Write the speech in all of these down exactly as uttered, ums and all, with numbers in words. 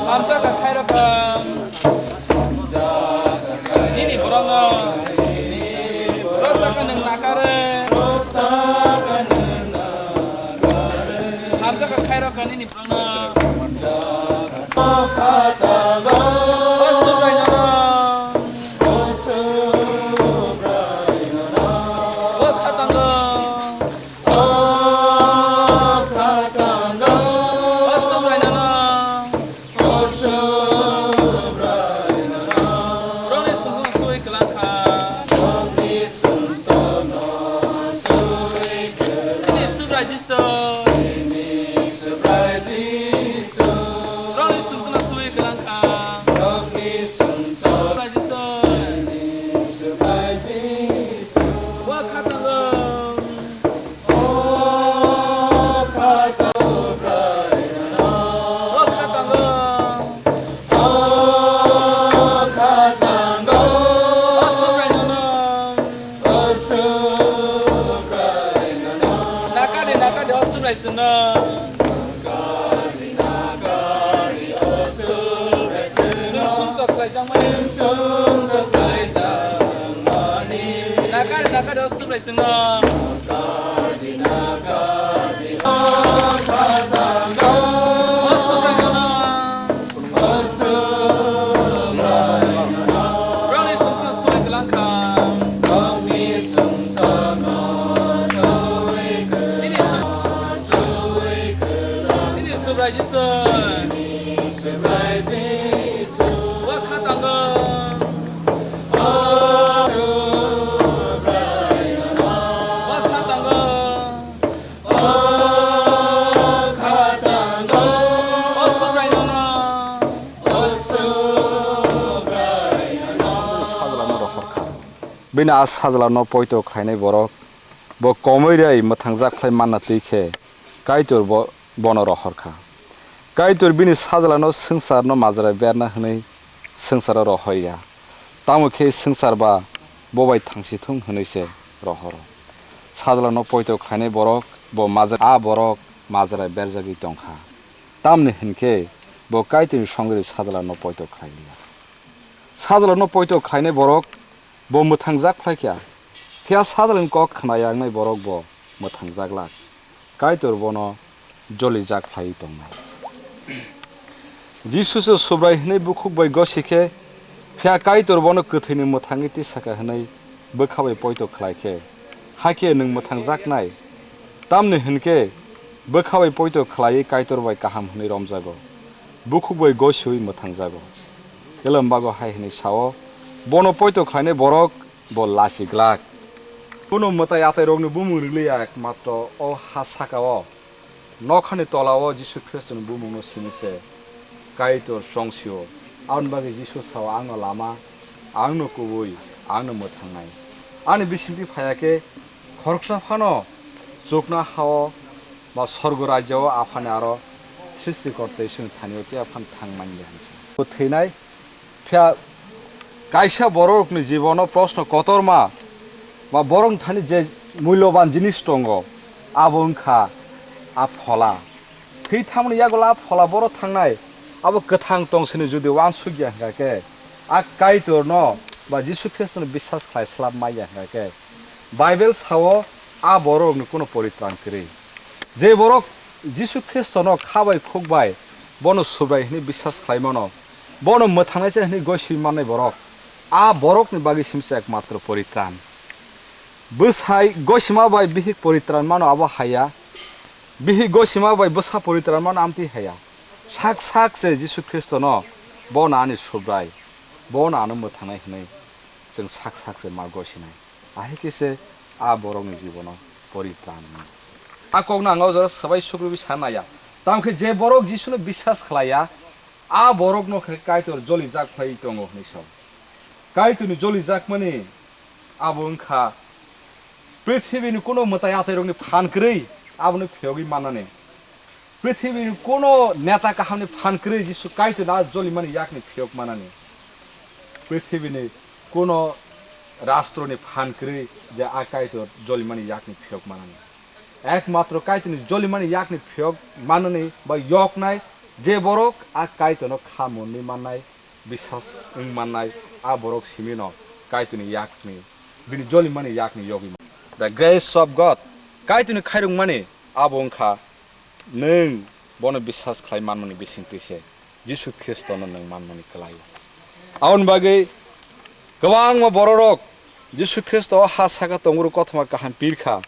Hamsa kha khairokha. Nini borokno. Rosaka nwng nakare. Hamsa kha khairokha nini borokno. O Subraino. O khatango. O Subraino. Borokni sumsokno sui kwlang kha. Chini Subrai Jisu. Borokni sumsokno sui kwlang kha. Subrai Jisu. Wa khatango. O khatango. O Subraino. Nakadi, nakadi, o Subrai sino. Chwng sumsok khlaijakmani. Nakadi, nakadi, o Subrai sino. O khatango. O Subraino. O Subraino. Sajlano rohor kha. Bini a sajlano poito khlainai borok bo komoi rai mwthangjak khlai manna twi khe Kaitor bo, bono rohor kha. Kaitor bini sajlano swngcharno majra berna hwnwi swngcharo rohor ya. Tamo khe swngchar ba bo bai thangsi thung hwnwi se rohoro. Sajlano poito khlainai borok bo majra, a borok majra berjagwi tong kha. Tamni hwn khe bo Kaitorni songwi sajlano poito khlai liya. Sajlano poito khlainai borok bo mwthangjak phlai kha. Phiya sajlani kok khna ya wngnai borok bo mwthangjak glak. Kaitor bono jolijak phlaiwi tongnai. Jisu se Subrai hwnwi bukhuk bai gosi khe, phiya Kaitor bono kwthwini mwthangwi tisaka hwnwi bwkha bai poito khlai khe, hakhe nwng mwthangjaknai. Tamni hwn khe bwkha bai poito khlaiwi Kaitor bai kaham hwnwi romjago, bukhuk bai gosiwi mwthangjago. Elombago hai hwnwi sao, bono poito khlainai borok bo lasi glak. Bono mwtai atairokni bumung rwliya, ekmatro o ha sakao nokhani tolao Jisu Khristoni bumungno simi se Kaitor chongsio. Aboni bagwi Jisu sao, "Angno lama, angno kubui, angno mwthangnai. Ani bisingtwi phaiya khe khoroksa phano chukna hao ba sorgo rajyao Aphani aro Srishtikorta Iswrni thanio tei aphano thang manya," hwnwi sa. Bo thwinai. Phiya kaisa borokni jibono proshno kotorma ba borokni thani je mulyoban jinis tongo, abo wngkha a phola. Thwi thamni yagulo a phola boro thangnai, abo kwthang tongsini jodi uansukya hwnkha khe, a Kaitorno ba Jisu Khristono biswas khlai slap manya hwnkha khe, Bible sao a borokni kuno poritran kwrwi. Je borok Jisu Khristono kha bai khuk bai bono Subrai hwnwi biswas khlai mano, bono mwthangnai se hwnwi goi swi mannai borok, a borokni bagwi simse ekmatro poritran. Bwsai gosima bai bihik poritran mano abo haya, bihik gosima bai bwsa poritran mano amtwi haya. Sak sak se Jisu Khristono, "Bono ani Subrai, bono ano mwthangnai," hwnwi chwng sak sak se ma gosinai. Ahai khe se a borokni jibono poritran mano. A kokno ang o jora swbai sukrubwi sa naiya. Tamo khe je borok Jisuno biswas khlaiya, A borokno khe Kaitor jolijak phai tongo hwnwi sao. Kaitorni jolijakmani abo wngkha prithibini kuno mwtai atairokni phan kwrwi abono phiyogwi mannani. Prithibini kuno neta kahamni phan kwrwi Jisu Kaitorno a jolimani yakni phiyok mannani. Prithibini kuno rastroni phan kwrwi je a Kaitor jolimani yakni phiyok mannani. Ekmatro Kaitorni jolimani yakni phiyok mannani ba yoknai je borok a Kaitorno kha monwi mannai, bisas wng mannai, a borok simino Kaitorni yakni, bini jolimani yakni yogwi mannai. The grace of God, Kaitorni khairokmani abo wngkha nwng bono bisas khlai manmani bisingtwi se. Jisu Khristono nwng manmani kwlai. Aboni bagwi kwbangma bororok Jisu Khristo o ha saka tongphuru kothoma kaham pirkha,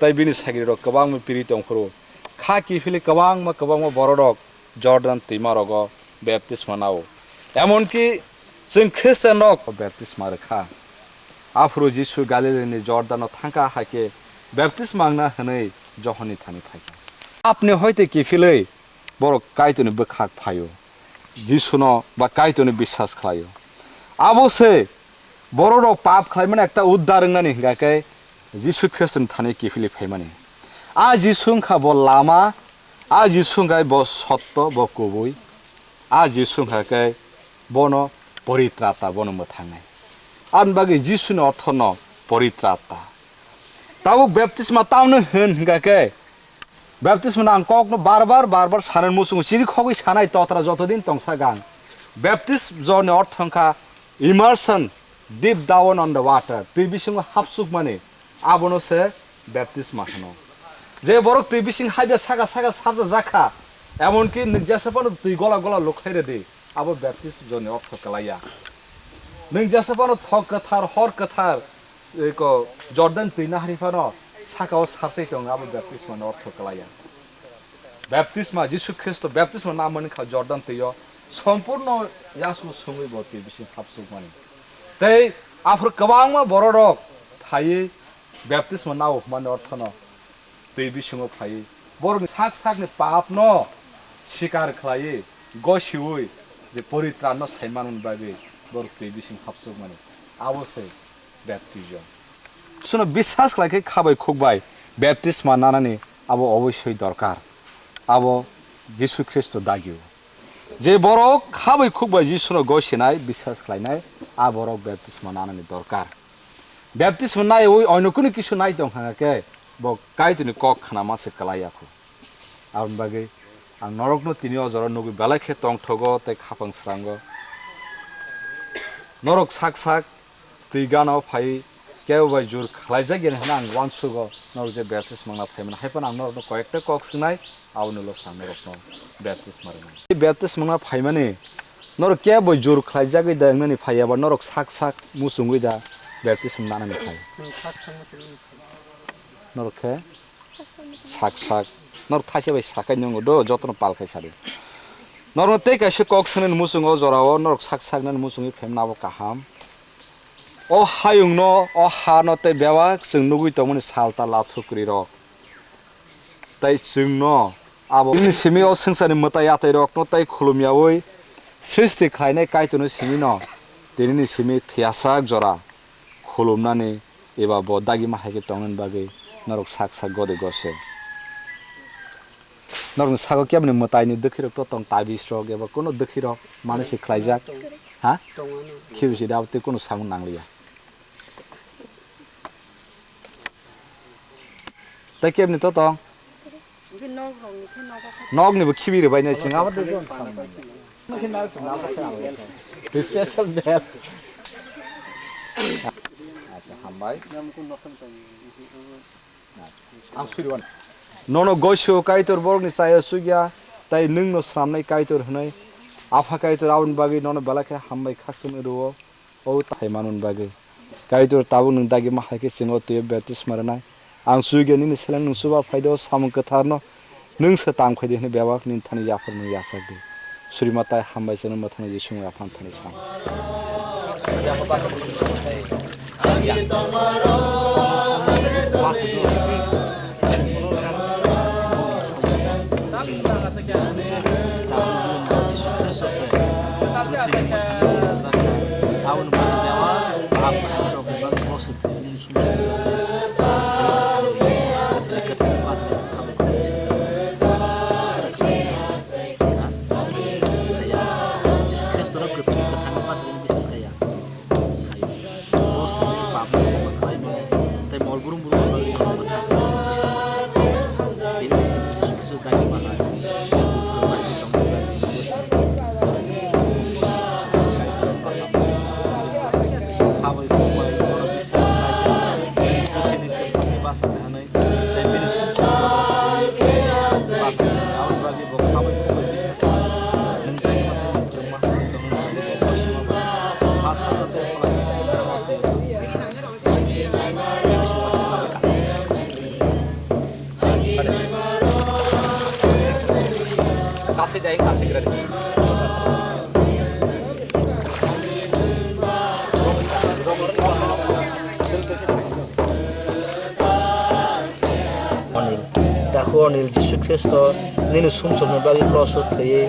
tei bini sagrirok kwbangma piri tongphuru. Kha kiphilwi kwbangma, kwbangma bororok Jordan twimarogo baptisma nao. Emonki chwng Khristianrok baptisma rwkha. Aphuru Jisu Galilini Jordano thangkha, hai khe baptisma wngna hwnwi Johonni thani phaikha. Apni hoite kiphilwi borok Kaitorni bwkhak phaio, Jisuno ba Kaitorni biswas khlaio. Abo se bororok pap khlaimani ekta uddar wngnani hwnkha khe Jisu Khristoni thani kiphilwi phaimani. A Jisu wngkha bo lama, a Jisu wngkha bo sotto, bo kubui, a Jisu wngkha khe bono poritrata, bono mwthangnai. Aboni bagwi Jisuni orthono poritrata. Tabuk baptisma tamno hwn hwnkha khe, baptisma ang kokno bar bar, bar bar sanani muchungo chiri khogwi sanai totra jotodin tongsa gang. Baptism joni ortho wngkha immersion, deep down on the water, twi bisingo hapsukmani, abono se baptisma hwno. Je borok twi bising haiba saka saka sarjak jakha, emonki nwk jesa phano twi gola gola lukhlai rwdi, abo baptism joni ortho kwlaiya. Nwk jesa phano thok kwthar, hor kwthar, eko Jordan twi nahari phano saka o sarsai tongo, abo baptisma ni ortho kwlaiya. Baptisma, Jisu Khristo baptisma namani kha Jordan twi o sompurno yasu sungwi bo twi bising hapsukmani. Tei aphuru kwbangma bororok phaiwi baptisma nao hwnmani orthono twi bisingo phaiwi borokni sak sakni papno sikar khlaiwi gosiwi je poritranno saimanmani bagwi borok twi bising hapsukmani, abo se baptism. Suno biswas khlai khe kha bai khuk bai baptisma nanani abo oboisoi dorkar. Abo Jisu Khristo dagio. Je borok kha bai khuk bai Jisuno gosinai, biswas khlainai, a borok baptisma nanani dorkar. Baptisma naiwi oino kunu kisu nai tong hwnga khe, bo Kaitorni kok khnama se kwlai ya kho. Aboni bagwi ang norokno tini o jora nugwi belai khe tongthogo tei khapang srango. Norok sak sak twi gana o phai kebo bai jur khlaijak ya hwnwi ang uansugo, norok je baptisma wngna phaimani, hai phano ang norokno koyekta kok swngnai, aboni ulo se ang norokno baptisma rwnai. Baptisma wngna phaimani norok kebo bai jur khlaijagwi da wngnani phai ya ba norok sak sak muchungwi da baptisma nanani phai? Chwng sak sak muchungwi phai. Norok khe sak sak norok thaisa bai sakai nungo do, jotono pal khai sadi. Norokno tei kaisa kok swngnani muchungo, o jorao norok sak sak nani muchungwi phaimani abo kaham. O hayungno, o hano tei bebak chwng nugwi tongmani sal ta lathuk kwrwirok. Tei chwngno abo nini simi o swngcharni mwtai atairokno tei khulumyaui srishti khlainai Kaitorni simino tinini simi thwiyasak jora khulumnani eba bo dagima hai khe tongnani bagwi norok sak sak gode gose. Norokni sago keboni mwtaini dwkhirok to tong, tabisrok eba kuno dwkhirok manwi se khlaijak. Ha? Khibisi da tei kuno samung nangliya. Tei keboni to tong? Nokni bo khibi rwbai nai chwng abo de. Special bag. Acha, hambai. Ang suriwan. Nono goisio Kaitor borokni chaya chukya, tai nwngno swnamnai Kaitor hwnwi Apha Kaitor aboni bagwi nono belai khe hambai khakchangwi rwo, o tai manmani bagwi. Kaitor tabuk nwng dagima hai khe chwng o twiwi baptisma rwnai. Ang chukya nini seleng nwng chuba phaido samung kwtharno nwng se tang khaidi hwnwi bebak nini thani yaphar nwng yachak di. Surimatai hambai chwngno mwthangwi Jisung yaphang thani sam. Aboni bagwi Dewa, bap khairok ni bagwi bo se thwini sumsok. Jisu Khristo no kwthwi kwthangni bachagani biswas kaiya. Bo sini pap no khlaimo, tei mol brum brum no khlaimo, tini sini Jisu Khristo dagi bahai. Khabai khumbai bono biswas khlai, tini basa khanai, tei bini sumsok basa khanai, aboni bagwi bo khabai khumbai biswas khlai. Nwng tini ma tini ma hai tongwi ma tini ma salo tei Kasih dai, kasih gerak. Onil, Daku Onil, Jisu Khristo nini sumsokni bagwi kroso thwiwi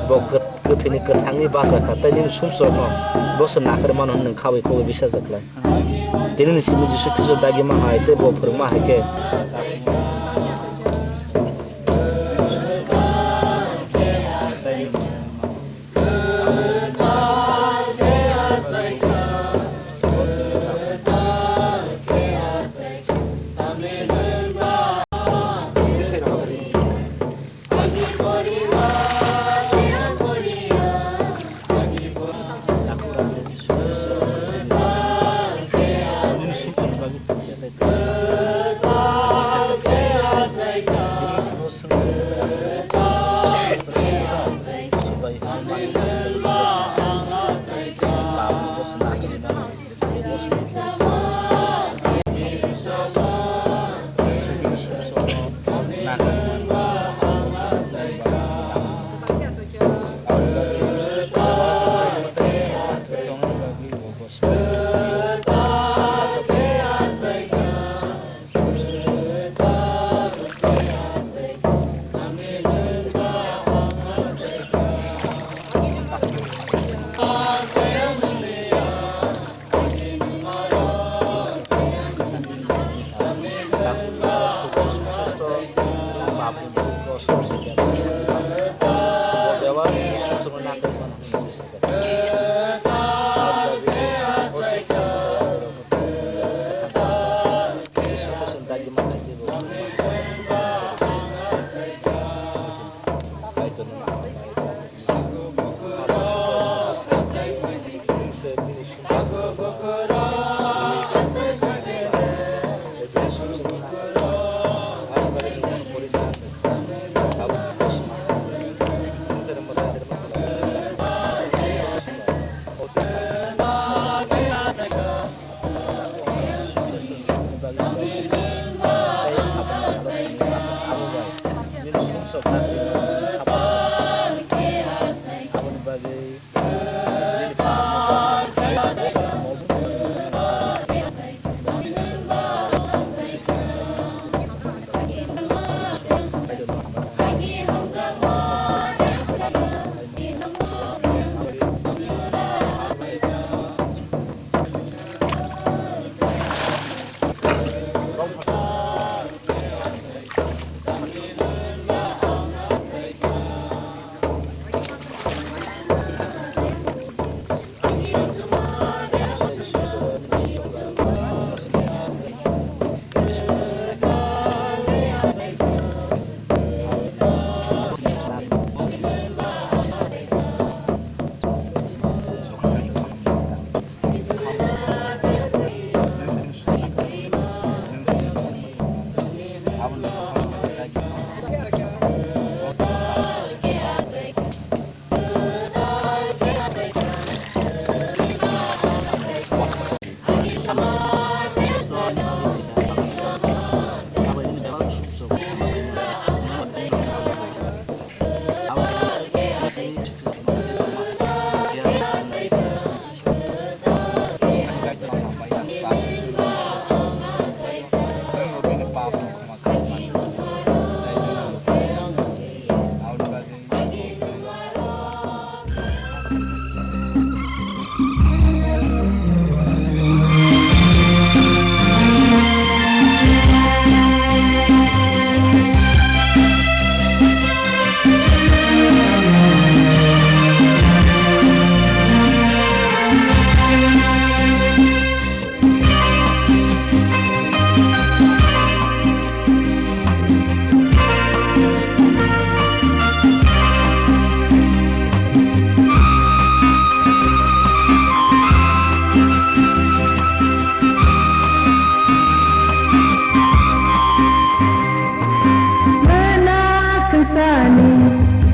bo kwt-, kwthwini kwthangwi bacha kha, tei nini sumsokno bo se nakarwi mano hwnwi nwng khabai khogwi bisas da khlai. Tini ni simi Jisu Khristo dagi ma hai tei bo phwrwngma hai khe.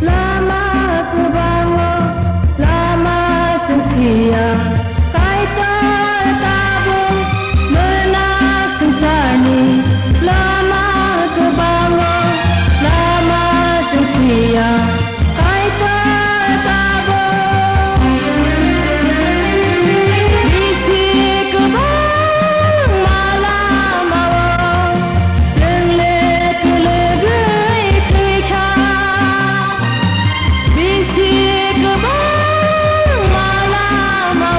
Lama kwbango lama chwngsiya, Kaitor tabuk mwnak swngcharni. Lama kwbango lama chwngsiya, Kaitor tabuk. Bisi kwbangma lama o chwng le kwlwgwi thwikha. Bisi kwbangma lama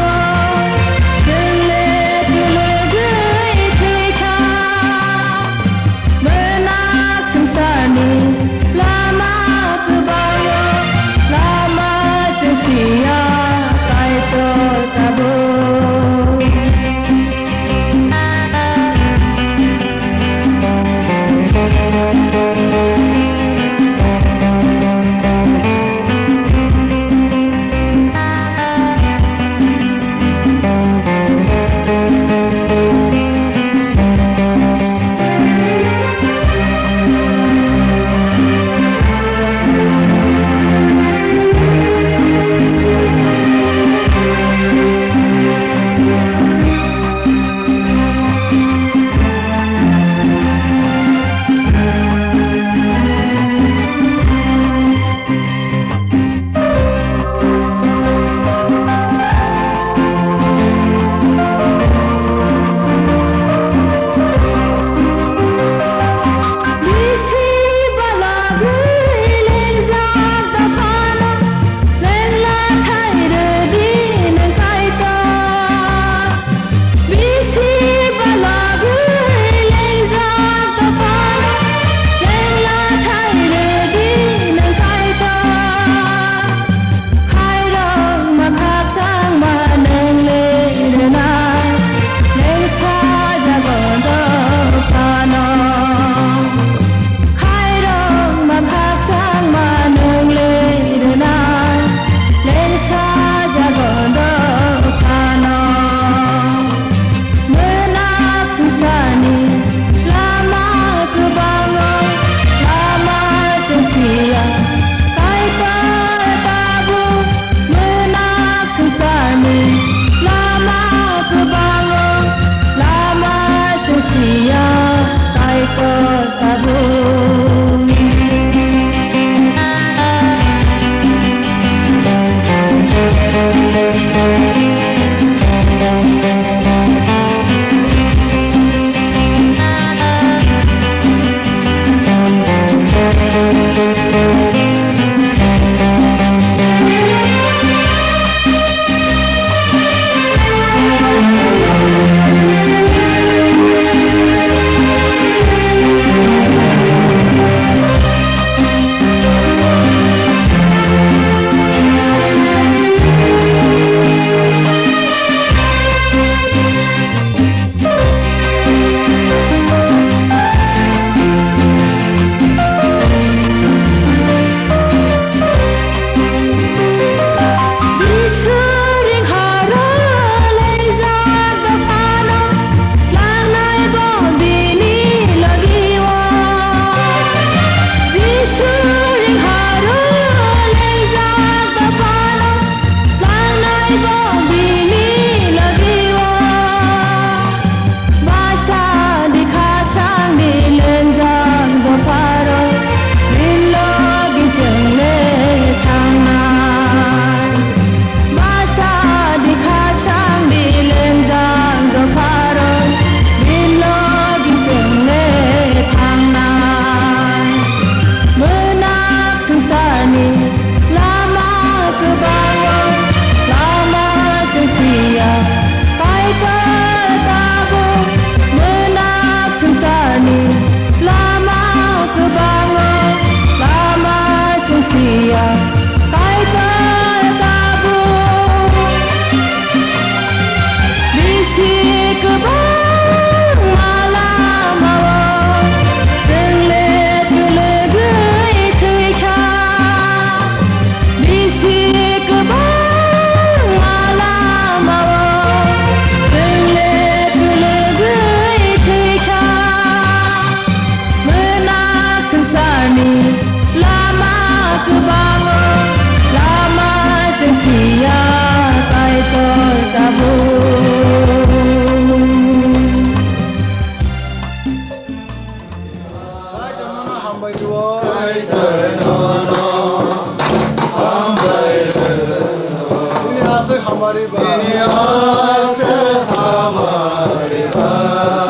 Bini aswk hamari ba.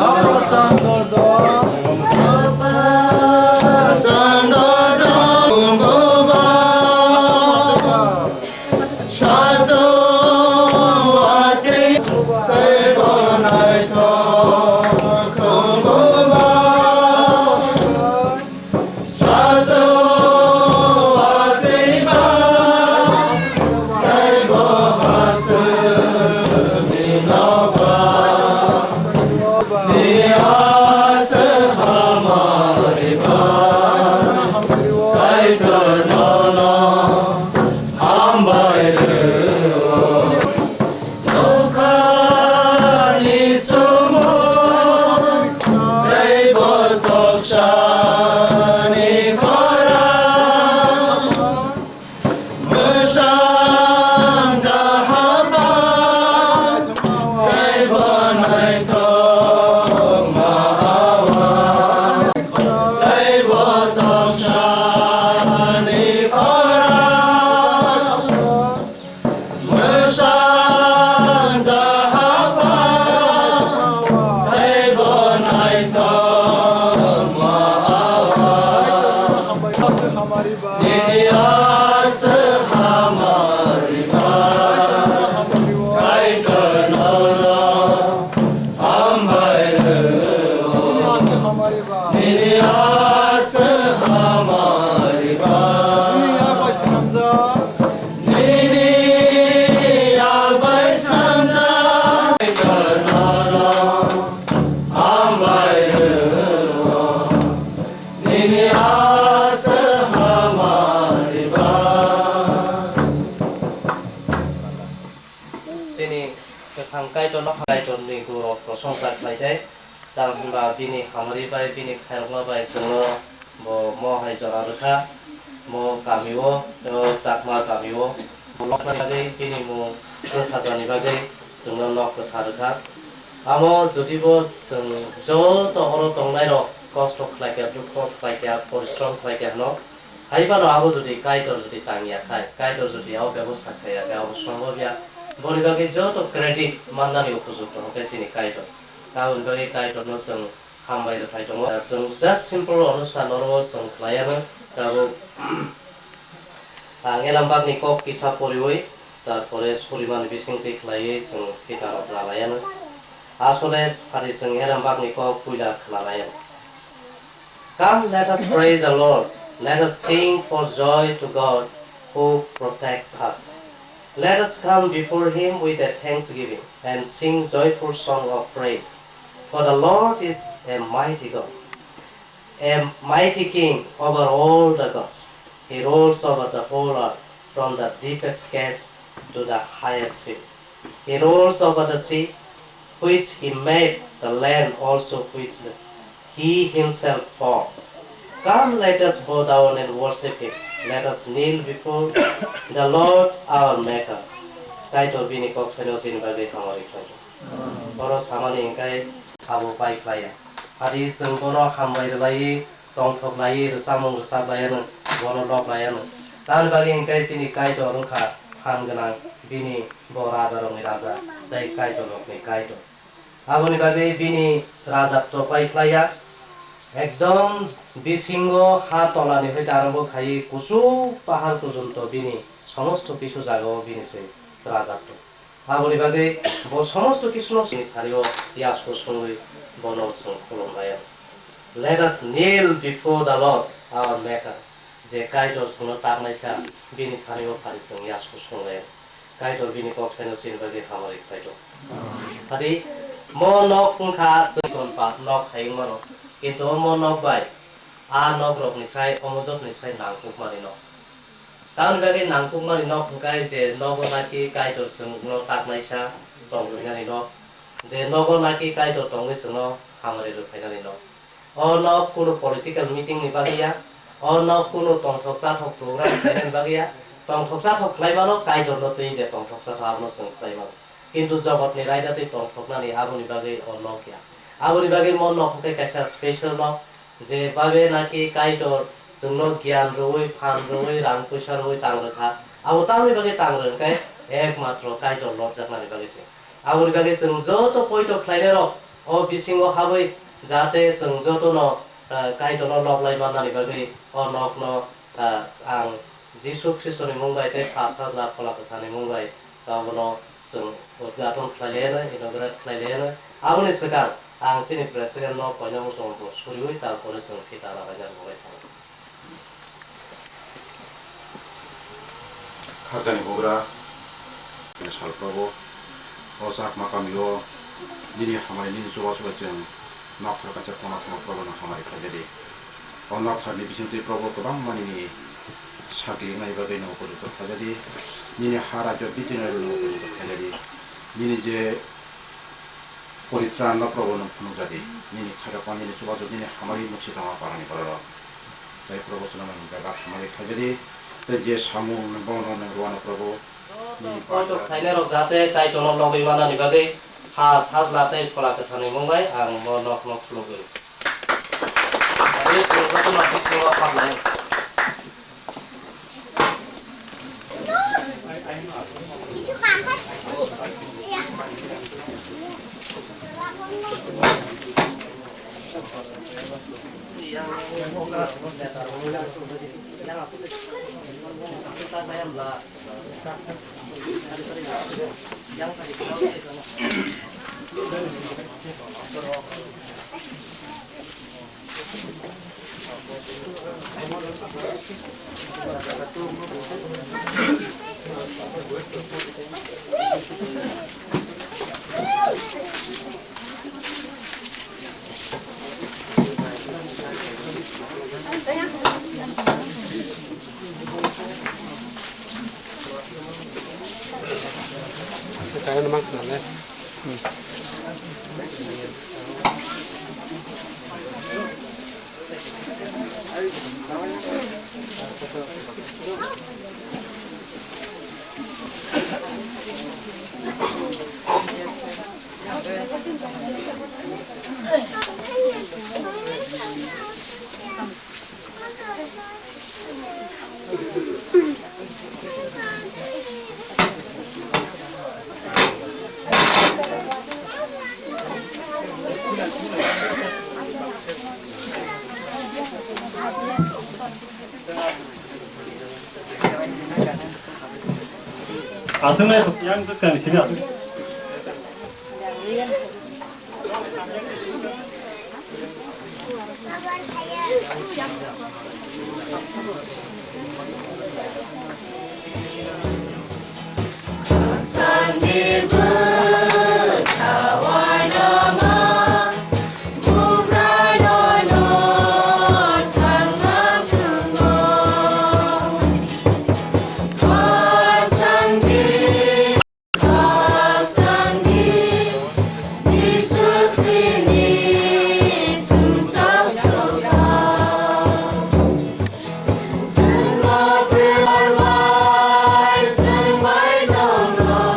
Hapar sandor do. Hapar sandor do. Sato ati tei bo naithok khumbu ba. Sato ati ba tei bo hasuni no ba. Ni aswk hamari ba. Kaitor nono hambai rw-o. Nokhani sumung tei botoksani khorang. Bwsang jahama tei bo naithokma awa. Tei botoksani khorang. Bwsang jahama tei bo naithokma awa. Nini aswk hamari ba. Kaitor nono hambai rw-o. Nini aswk hamari ba. Nini yak bai swnamjak. Nini yak bai swnamjak. Kaitor nono hambai rw-o. Nini aswk hamari ba. Chini kwthang Kaitorno Kaitorni gurok prosongsa khlai thai. Tamhinba bini hamari bai, bini khairokma bai chwngno bo mo hai jora rwkha. Mo kamio, o Chakma kamio, bo lokna bagwi bini mung bwsajani bagwi chwngno nok kwthar rwkha. Amo jodibo chwng joto oro tongnairok kosto khlaikha, dukho khlaikha, porishrom khlaikha hwno, hai phano abo jodi Kaitor jodi tangya khai, Kaitor jodi abo bebosta khaiya khai, abo sombobya. Boni bagwi joto credit mannani upojukto hwnkhe chini Kaitor. Aboni bagwi Kaitorno chwng hambai rwphai tongo. Chwng just simple onusthan oro chwng khlaiya no tabuk. Ang Elambakni kok kisa poriwi, tarpore surimani bisingtwi khlaiwi chwng Peter rok ralaiya no. Asole phari chwng Elambakni kok puila khnalaiya no. Come, let us praise the Lord. Let us sing for joy to God who protects us. Let us come before him with a thanksgiving and sing joyful song of praise. For the Lord is a mighty God, a mighty King over all the gods. He rules over the whole earth, from the deepest cave to the highest hill. He rules over the sea, which he made, the land also which he himself formed. Come, let us bow down and worship him. Let us kneel before the Lord our Maker. Kaitor bini kok phaino chini bagwi hamari khlaio. Oro samani hwnkhe abo pai khlaiya. Adi chwng bono hambai rwlaiwi tongthok laiwi rwchapmung rwchap laiya nwng, bono lok laiya nwng. Tamni bagwi hwnkhe chini Kaitor wngkha phan gwnang, bini bo rajarokni raja tei kaitorrokni kaitor. Aboni bagwi bini rajatw pai khlaiya, ekdom bisingo ha tolani hoi arombo khaiwi kuchuk pahar porjonto bini somosto kisu jagao bini se rajatw. Aboni bagwi bo somosto kisuno chini thario yasku songwi bono chwng khulumlaiya. Let us kneel before the Lord our Maker. Je Kaitor chwngno taknaisa, bini thario phari chwng yasku songlaiya. Kaitor bini kok phaino chini bagwi hamari khlai tongo. Hadi mo nok wngkha chwng tonpa nok hai wngmano, kintu omo nok bai a nokrokni sai, omo jotoni sai nangkukmani nok. Tamoni bagwi nangkukmani nok hwnkhe je nogo naki Kaitor chwngno taknaisa tongphainani nok, je nogo naki Kaitor tongwi chwngno hamari rwphainani nok. O nok kunu political meeting ni bagwi ya, o nok kunu tongthok chathok program khlainani bagwi ya, tongthok chathok khlaimano Kaitorno twi je tongthok chathok abono chwng khlaimano. Kintu jogotni raida twi tongthoknani aboni bagwi o nok ya. Aboni bagwi mo nok hwnkhe kaisa special nok, je babe naki Kaitor chwngno giyan rwui, phan rwui, rang puisa rwui tang rwkha. Abo tamni bagwi tang rw hwnkhe Ekmatro Kaitor lobjaknani bagwi se. Aboni bagwi chwng joto poito khlainairok o bisingo habwi, jate chwng jotono, eh, Kaitorno loblai mannani bagwi o nokno, eh, ang Jisu Khristoni mung bai tei Pha Sajla Phola Kwtharni mung bai abono chwng udghaton khlai laino, inaugurate khlai laino. Aboni swkang ang chini president no koinai muchungo bo suriui, tarpore chwng phita rwlaina rwbai thango. Khakchangni bugra, sal Probo, o chakma kamio nini hamari, nini chubachu bai chwng nokthar kaisa khona thangma Probo nwng hamari khlaijadi. O noktharni bisingtwi Probo kwbangma nini sakli wngnai bagwi nwng upojukto khlaijadi. Nini ha rajyo bitinai nwng upojukto khlaijadi. Nini je poritranno Probo nwng phunukjadi, nini khairokma, nini chubachu, nini hamari muksi tongma parani bororok. Tei Probo chwngno nwng bebak hamari khlaijadi, tei je samung nwng bono nwng rwano Probo, nini poito khlainairok jate Kaitorno lobwi manani bagwi Pha Sajla tei Phola Kwtharni mung bai ang bo nokno khulugwi. Tei chwng jotono bisingo khaklai. Kaya naman ka na. Aswk nai yang bwskang simi aswk.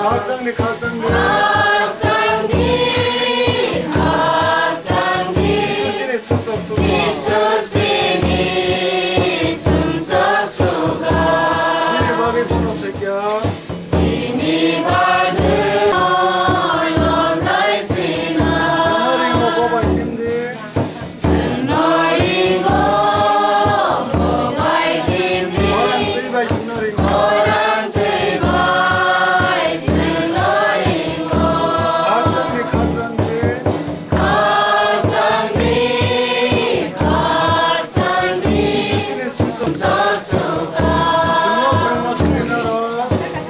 Khakchangni, khakchangni. Jisusini sumsok sugo. Chini bagwi bono saikia. Chini bagwi bono saikia. Chwngno ringo bobai himdi. Chwngno ringo bobai himdi. Khorang twi bai chwngno ringo. Khorang twi bai chwngno ringo. Khakchangni, khakchangni. Khakchangni, khakchangni. Chwngno phrwngma surinaro.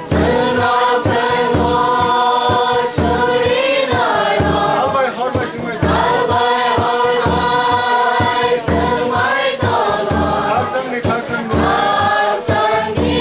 Chwngno phrwngo surinaro. Salbai horbai chwngbai. Salbai horbai chwngbai tongo. Khakchangni, khakchangni. Khakchangni,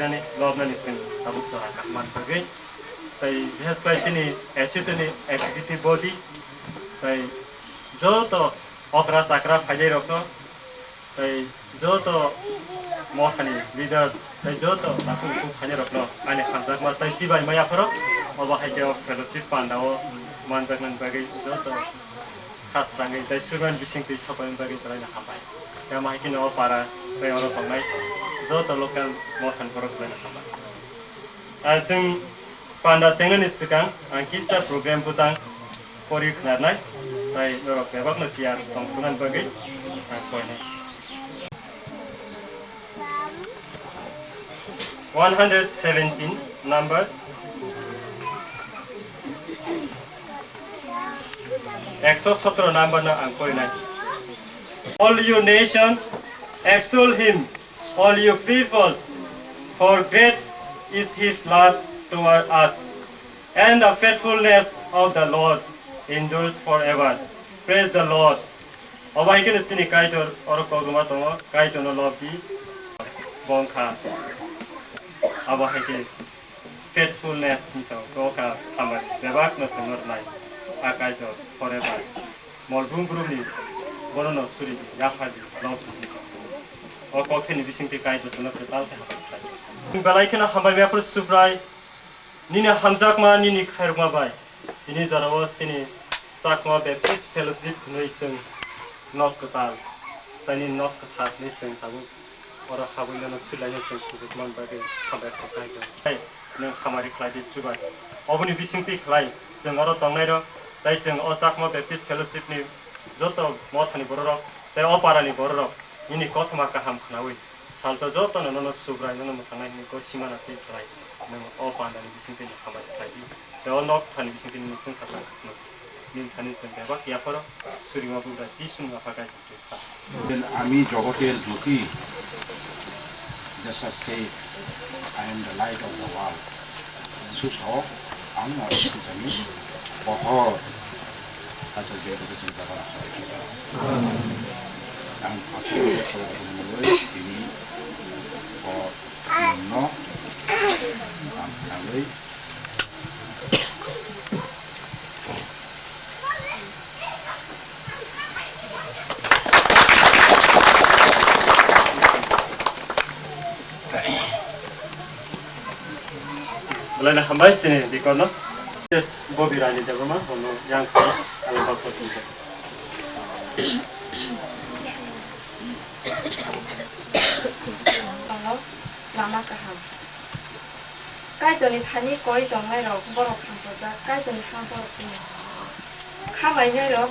Ani lobnani chwng tabuk chwra kaham bagwi. Tai bises khlai chini association ni executive body, tai joto okra chakra phainairokno, tai joto mothani leader, tai joto takhuk bukhuk phainairokno ani hamjakma tai sibai maya phoro obo hai khe o fellowship pandao manjaknani bagwi joto khasrangwi tai suiman bisingtwi sopaimani bagwi belai no hambai. Tei omo hai kheno o para tei oro tongnai joto local mothani borok belai no hambai. Ah, chwng panda chengnani swkang ang kisa program bwtang pori khwnarnai, tai norok bebakno tiyar tong sunani bagwi ang koinai. One hundred seventeen number, ekso sotro number no ang koinai. All you nation, extol him, all you peoples, for great is his love toward us, and the faithfulness of the Lord endures forever. Praise the Lord. Obo hai kheno chini Kaitor oro kokrwma tongo, Kaitorno lobdi bongkha. Abo hai khe faithfulness hinwi sao, kokha hambai bebakno chwngno rwnai a Kaitor forever. Mol brum brumni bonono suridi, yaphadi, lobdi hinwi sao. O koktheni bisingtwi Kaitor chwngno kwtal khe hambai khlai. Belai kheno hambai yaphuru Subrai, nini hamjakma, nini khairokma bai. Tini jorao chini Chakma Baptist Fellowship hwnwi chwng nok kwtal, tei nini nok kwthar hwnwi chwng tabuk oro habwi nono swilaino chwng sujuk man bagwi hambai kha kaitor. Tei nwng hamari khlai di chubai. Oboni bisingtwi khlai chwng oro tongnairok tei chwng o Chakma Baptist Fellowship ni joto mothani bororok tei o parani bororok nini kothoma kaham khnaui salsa jotono nono Subrai nono mwthangnai hwnwi ko simana twi khlai nwng o pandani bisingtwi hamari khlai di. Tei o nok kwtharni bisingtwi nini chwng sakha khwtwmwi. Nini thani chwng bebak yapharo surima bugra Jisuni apha kaitor twi sa. Then আমি জগতের জ্যোতি, Jesus said, "I am the light of the world." Jisu sao, "Ang no sujani pohor." Kaitor je bwswk chwng jaga rok. Ang aswk khe khlai rwgwi tini o no ang khlaiwi Belai no hambai sini dikor no. Yes, Bobby Rani Debbarma, bono yang kha, ang bakho tungkha. Tongo lama kaham. Kaitorni thani koi tongnairok borok hamchajak, Kaitorni ha borok tini. Kha mainai rok,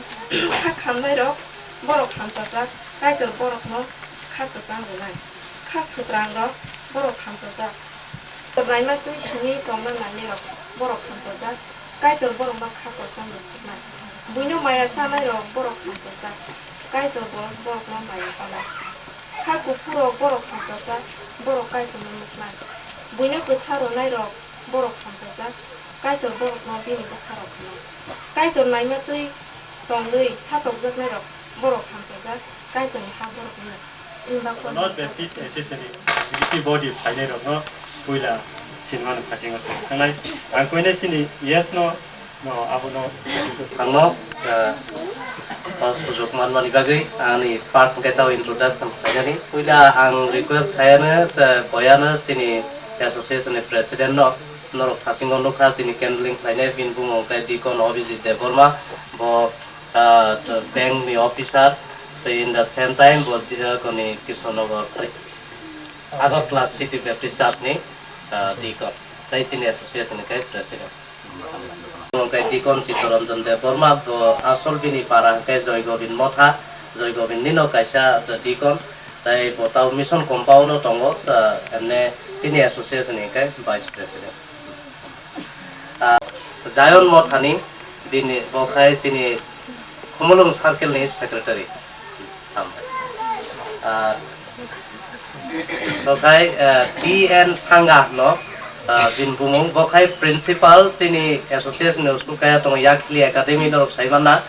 kha khamnai rok, borok hamchajak, Kaitor borokno kha kwchang rwnai. Kha sutrang rok, borok hamchajak. Naima twi simi tongna nainai rok, borok hamchajak, Kaitor borokno kha kochang rw suknai. Buino maya chanai rok, borok hamchajak, Kaitor bo borokno maya chanai. Kha kuphur rok, borok hamchajak, borok Kaitorno nuknai. Buino kwtha rwnai rok, borok hamchajak, Kaitor borokno bini bwsarok hwnwi. Kaitor naima twi tongwi satokjaknairok borok hamchajak, Kaitorni ha borok hwnwi. North Baptist Association ni executive body phainairokno puila sinimano phasingo thangnai. Ang koinai chini yes no, no, abono. Ang no, ah, o sujok manmani bagwi ani part hwnkhe tao introduction khlainani. Puila ang request khaiyano, ah, boyano chini association ni president no. Norok thasingo nukha chini handling khlainai, bini bumung khe Deacon Abhijit Debbarma, bo, ah, bank ni officer, tei in the same time bo Deacon ni Kishore Nagar, Agartala City Baptist Church ni, ah, Deacon, tei chini association ni khe president. Bumung khe Deacon Chittaranjan Debbarma, bo asol bini para hwnkhe Joy Gobind Motha, Joy Gobind nino kaisa Deacon, tei bo tao mission compound o tongo, ah, emne chini association ni khe vice president. Ah, Zion Mothani bini bo khai chini Khumulwng circle ni secretary. Hambai. Ah, bo khai, ah, T N Sangha no, ah, bini bumung bo khai principal chini association ni school kaya tongo Yakli Academy norok sai manna.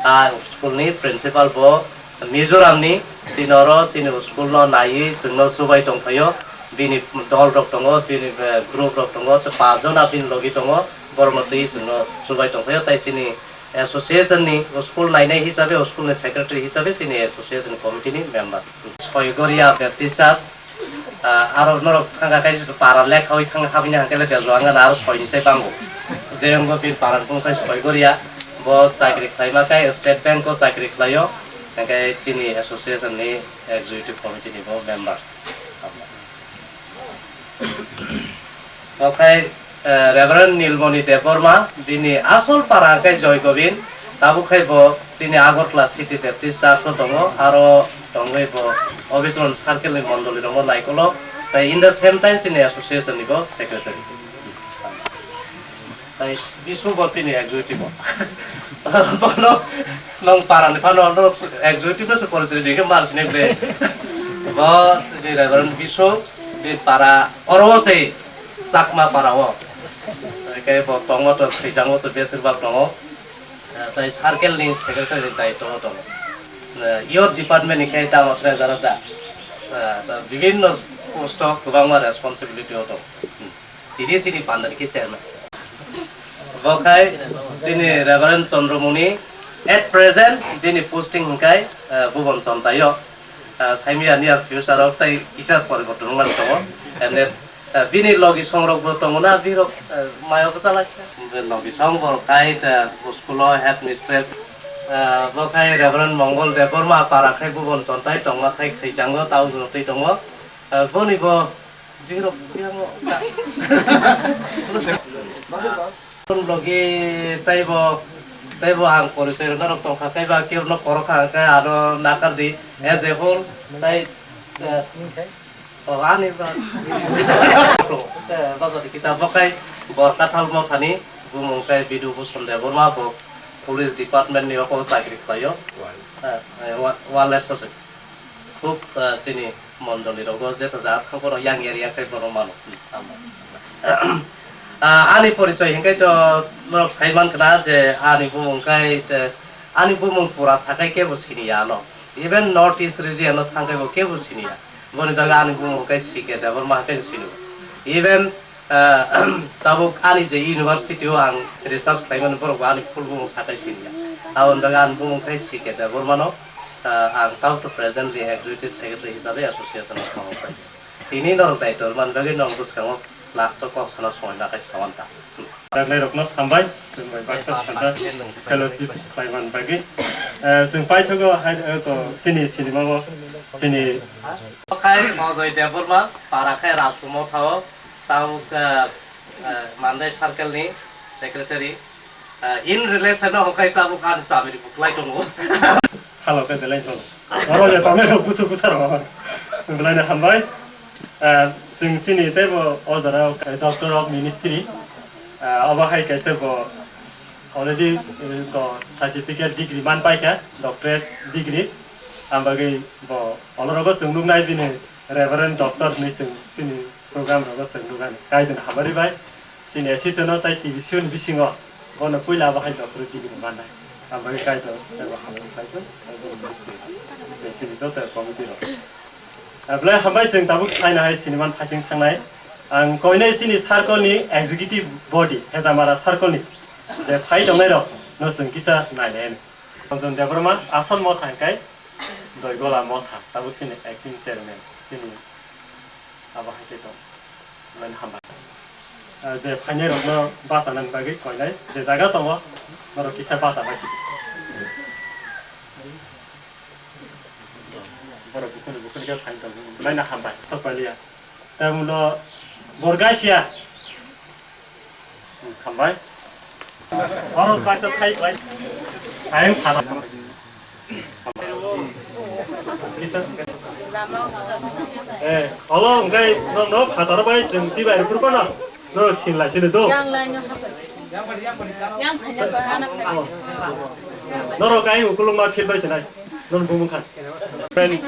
Ah, school ni principal bo Mizoram ni chini oro chini school no naiwi chwngno chubai tongphaio. Bini dol rok tongo, bini, eh, group rok tongo, tei paanch jona bini logi tongo, borokno twi chwngno chubai tongphio, tei chini association ni school nainai hisabe, school ni secretary hisabe chini association committee ni member. Soigoria Baptist Church, ah, aro norok thangkha khe para lekhawi thang habini hangkhe le bejo wngkha na aro soi ni sai bango. Je wngbo bini para ni bumung khe Soigoria, bo chakri khlaima khe State Bank o chakri khlaio, hingkhe chini association ni executive committee ni bo member. Okhai, eh, Reverend Nilmoni Debbarma, bini asol para hwnkhe Joy Gobind, tabuk khai bo chini Agartala City Baptist Church o tongo, aro tongwi bo Obichron Circle ni mondoli rokno naikolo, tei in the same time chini association ni bo secretary. Tai Bisu bo chini executive bo. Bono nong para ni phano no executive no se porichoi di ke mar sini bre. Bo chini Reverend Bisu di para oro se Chakma para o. Ke bo tongo to thwisango se besir bak tongo. Tai circle ni secretary ni daityo o tongo. Youth department ni khe tamo tre jara da. Bibhinno post o kwbangma responsibility o tongo. Tini chini pandani khe chairman. Bo khai chini Reverend Chandramoni at present bini posting hwnkhe, eh, Bhuban Chontaio. Eh, saimia near future o tei kisa poriborton wngmani tongo. And then, eh, bini logi songrok bo tongo na birok, eh, mayo bwsa lai. Logi song bo khai, eh, school o headmistress. Eh, bo khai Reverend Mongol Debbarma para khai Bhuban Chontai tongma khai khaisango tao jotoi tongo. Eh, boni bo Jirok yang logi taibo taibo ang porichoi rwna rok tongkha, taibo ang kebo no korokha hwnkhe ano nakar di as a whole tai, eh, oh, ani ba. Eh, bajar di kisa bo khai Borkathal mothani bumung khai Bidu Bhusan Debbarma bo police department ni oko chakri khlaio. Eh, eh, wa-, wireless o se. Khub, ah, chini mondoli rogo jeta jaga thang borok yang area khai borok mano. Ah, ani porichoi hinkhai to norok sai mankha na je ani bumung khai te, ani bumung pura sakai kebo siniya ano. Even North East region o thangkhai bo kebo siniya. Boni bagwi ani bumung khai C K Debbarma khai sini. Even Ah, tabuk ani je university o ang research khlaimani borok bo ani full bumung sakai siniya. Aboni bagwi ani bumung khai C K Debbarmano, ah, ang tabuk to presently executive secretary hisabe association o samung khlai. Tini norok daityo rwmani bagwi norok bwskango last o kok sana somoi ma khai sawan ta. Ragnai rokno hambai, chwng bai baksa phaisa fellowship khlaimani bagwi. Eh, chwng paithago hai, eh, ko sini sinimao sini. Khai Ajoy Debbarma, para khai Rajkumar thao. Tabuk, ah, ah, Mandai circle ni secretary, ah, in relation no hokai tabuk ani chamiri buklai tongo. Halo khe belai tongo. Oro je tongo busu busa ro. Belai no hambai. Ah, chwng sini teibo o jora Doctor of Ministry. Ah, obo hai kaisa bo already, eh, bo certificate degree man paikha, doctorate degree. Ang bagwi bo olorogo chwng nuknai bini Reverend Doctor hinwi chwng sini program rogo chwng nukani. Kaitor hamari bai, chini association o tai T V C ni bisingo bono puila abo hai doctorate degree mannai. Ang bagwi Kaitor teibo hamari khlai thung, teibo ministry, tei chini joto committee rok. Ah, belai hambai chwng tabuk saina hai siniman phaising thangnai. Ang koinai chini circle ni executive body, Hejamara circle ni je phai tongnai rok no chwng kisa nainai. Ranjan Debbarma, asol motha hwnkhe Doigola motha, tabuk chini acting chairman, chini abo hai khe tong, belai no hambai. Ah, je phainai rokno bachanani bagwi koinai, je jaga tongo, norok kisa bacha bai sidi. Borok bukhuni bukhuni khe phai tongo, belai no hambai, sok paliya. Tei ulo Borgasia. Hambai. Oro kaisa thai bai. Ayang phala. Eh, olo hwnkhe no, no, phataro bai chwng chibai rw phuru phano. No, sin lai sini do. Norok ayang ukulung ma phil bai sinai. Nini bumung kha. Friend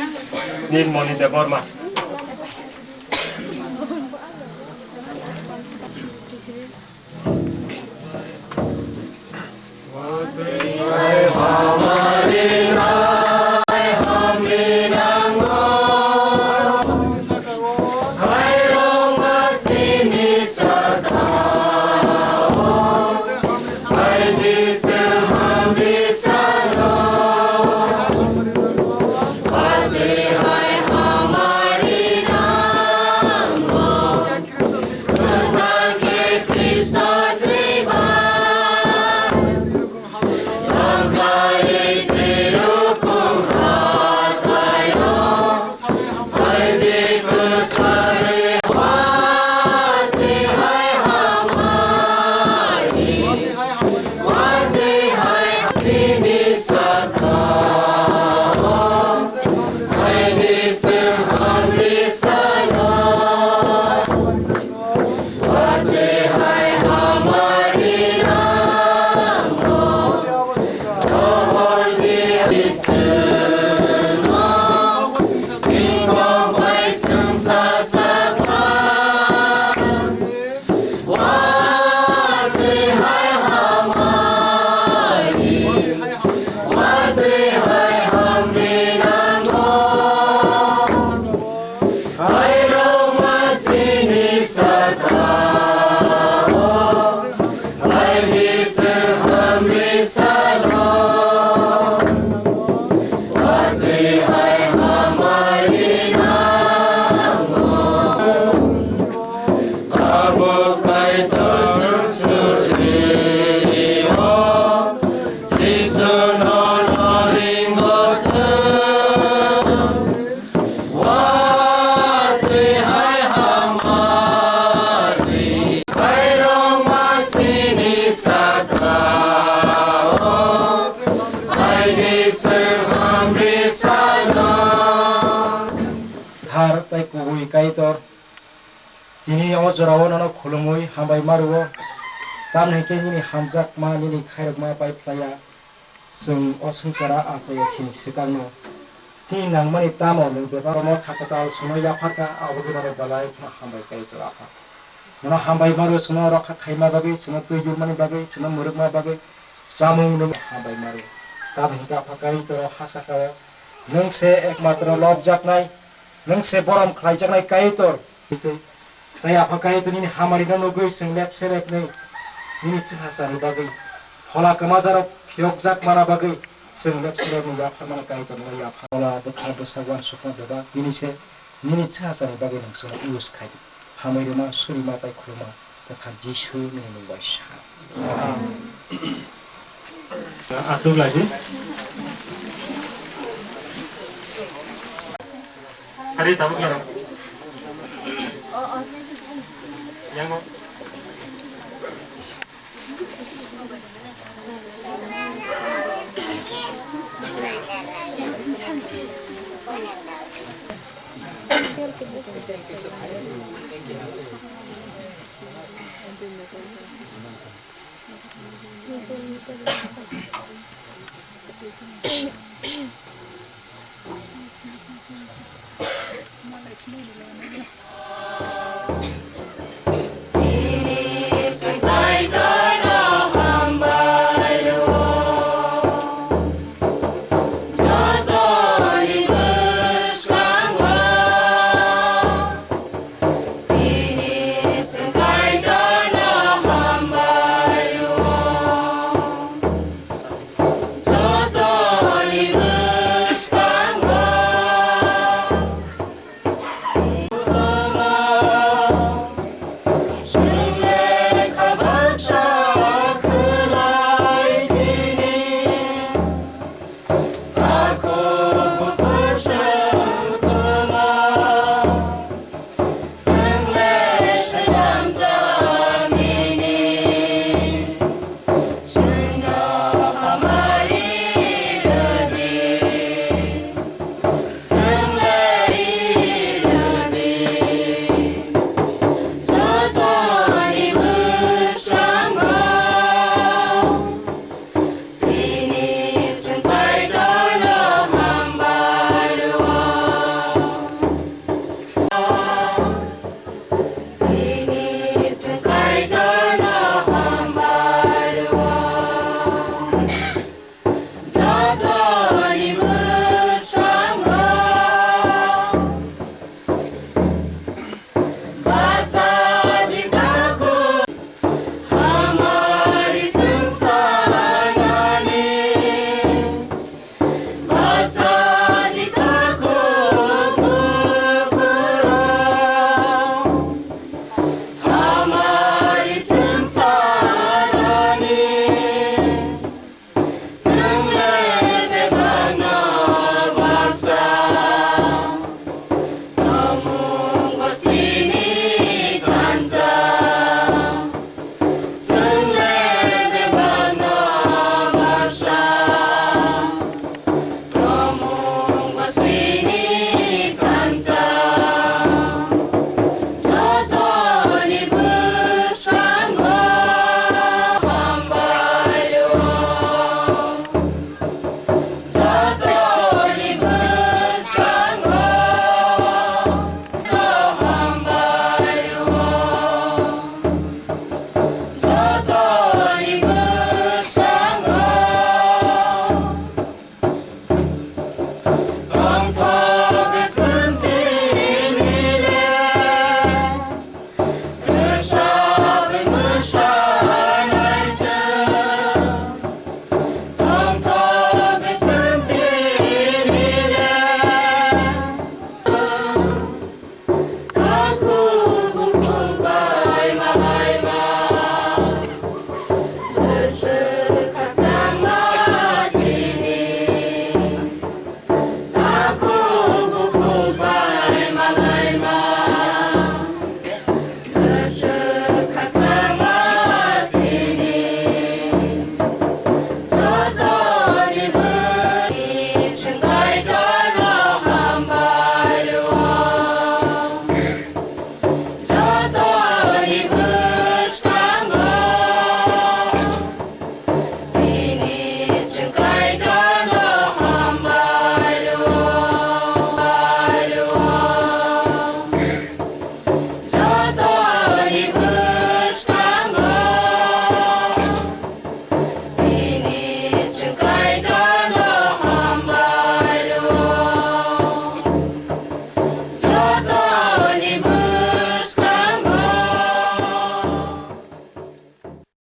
Nilmoni Debbarma. Tei kubui Kaitor, tini o jorao nono khulumui hambai ma rwo, tamni hwnkhe nini hamjakma, nini khairokma pai phlaiya. Chwng o swngchara achaiya sini swkangno chini nangmani tamo nwng bebak omo thakatal sono yapharkha, abo gwnaro belai kheno hambai Kaitor Apha. Nono hambai ma rwo chwngno rokha khaima bagwi, chwngno twi yumani bagwi, chwngno mwrwkma bagwi, chamung nwng hambai ma rwo. Tamni hwnkhe Apha Kaitor o ha saka o nwng se ekmatro lobjaknai, nwng se borom khlaijaknai Kaitor. Tei Apha Kaitor nini hamari no nugwi chwng lepse lepnwi nini chwngsacha ni bagwi, phola kwmajarok phiyokjak mana bagwi chwng lepse lepnwi yapharmano Kaitor no yapha. Phola bwkha bwsa uansukma bebak nini se, nini chwngsacha ni bagwi nwng chwngno us khai di. Hamai rwma, surima tei khuluma kwthar Jisu nini mung bai sa. Aswk lai di. Hari tabuk ya. Yang mau.